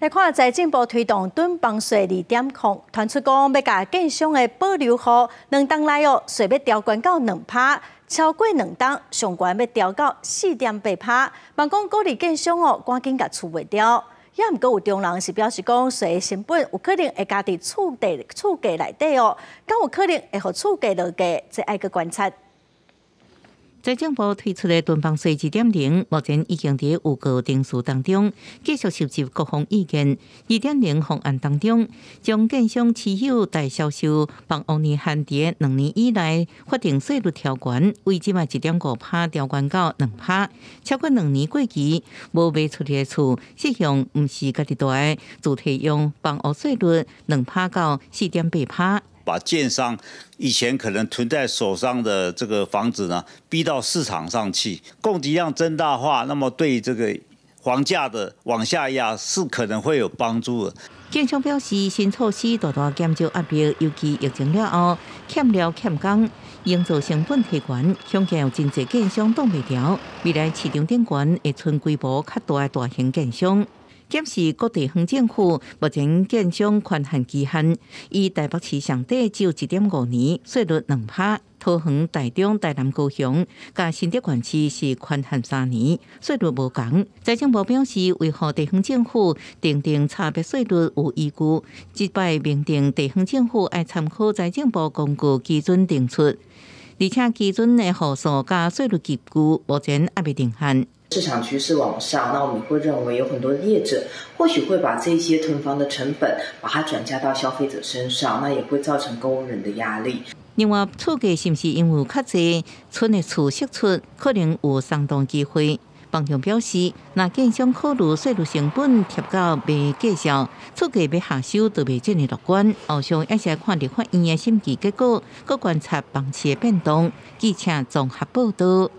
來看財政部推動囤房稅2.0，傳出講欲共建商的保留予2冬內哦，稅欲調懸到2趴，超過2冬上懸欲調到4.8趴。嘛講鼓勵建商哦，趕緊共厝賣掉。也毋過有中人是表示講，稅成本有可能會加佇厝價內底哦，敢有可能會予厝價落價，這愛閣觀察。財政部推出的囤房稅2.0，目前已經佇預告程序當中，繼續收集各方意見。2.0方案當中，將建商持有待銷售房屋年限佇2年以內法定稅率調懸，為這擺1.5趴調懸到2趴，超過兩年過期無賣出去的厝，適用毋是家己住的自提用房屋稅率2趴到4.8趴。把建商以前可能囤在手上的這個房子呢，逼到市場上去，供給量增大化，那麼對這個房價的往下壓是可能會有幫助的。建商表示，新措施大大減少壓力，尤其疫情了後，欠料欠工，營造成本提懸，恐驚有真濟建商擋袂牢。未來市場頂懸會賰規模較大的大型建商。檢視各地方政府目前建商寬限期限，以台北市上短只有1.5年，稅率2趴；桃園、台中、台南、高雄，佮新竹縣市是寬限3年，稅率無仝。財政部表示，維護地方政府訂定差別稅率有依據，這擺明定地方政府愛參考財政部公告基準定出，而且基準的戶數佮稅率級距目前猶未定案。市場趨勢往上，那我們會認為有很多業者或許會把這些囤房的成本，把它轉嫁到消費者身上，那也會造成購屋人的壓力。另外，厝價是毋是因為較濟賰的厝釋出，可能有鬆動機會。房仲表示，若建商考慮稅率成本貼到賣價數，厝價欲下修就袂遮爾樂觀。後續猶是愛看立法院的審議結果，閣觀察房市的變動。記者綜合報道。